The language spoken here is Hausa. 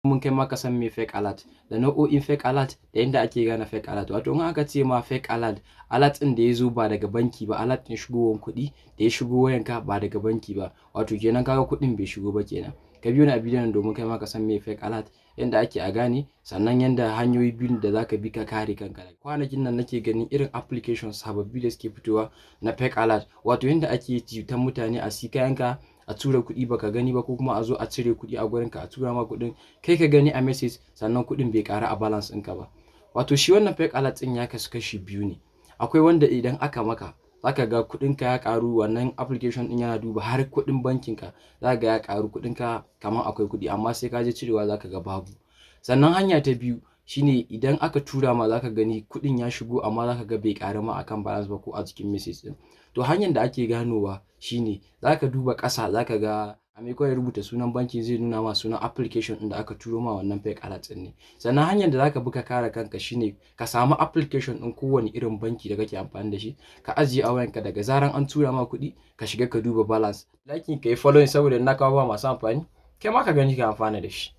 Mun kai ma ka san me fake alert da nau'o'in fake alert da yadda ake gane fake alert. Wato in aka ce ma fake alert, alert ɗin da ya zo ba daga banki ba, alert ɗin shigowar kuɗi da ya shigo wayanka ba daga banki ba, wato kenan kaga kuɗin bai shigo ba kenan. Ka biyo ni a bidiyon domin kai ma ka san me fake alert, yadda ake a gane, sannan yadda hanyoyi biyu da zaka bi ka kare kanka. Kwanakin nan nake ganin irin applications sababbi da suke fitowa na fake alert, wato yadda ake cutan mutane, a siyi kayanka, a tura kuɗi baka gani ba, ko kuma a zo a cire kuɗi a gurinka, a tura ma kuɗin, kai ka gani a message, sannan kuɗin bai ƙaru a balance ɗinka ba. Wato shi wannan fake alert ɗin ya kasu kashi biyu ne. Akwai wanda idan aka maka, zaka ga kuɗinka ya ƙaru. Wannan application ɗin yana duba har kuɗin bankinka, zaka ga ya ƙaru kuɗinka kamar akwai kuɗi, amma sai ka je cirewa zaka ga babu. Sannan hanya ta biyu shine idan aka tura ma, zaka gani kuɗin ya shigo, amma zaka ga bai ƙaru ma akan balance ba ko a cikin message ɗin. To hanyar da ake ganowa shine zaka duba ƙasa, zaka ga a maimakon ya rubuta sunan banki, zai nuna ma sunan application ɗin da aka turo ma wannan fake alert ɗin ne. Sannan hanyar da zaka bi ka kare kanka shine ka samu application ɗin kowane irin banki da kake amfani da shi, ka ajiye a wayanka. Daga zaran an tura ma kuɗi, ka shiga ka duba balance. Like, ka yi following, saboda in na kawo ba masu amfani, kai ma ka gani ka amfana da shi.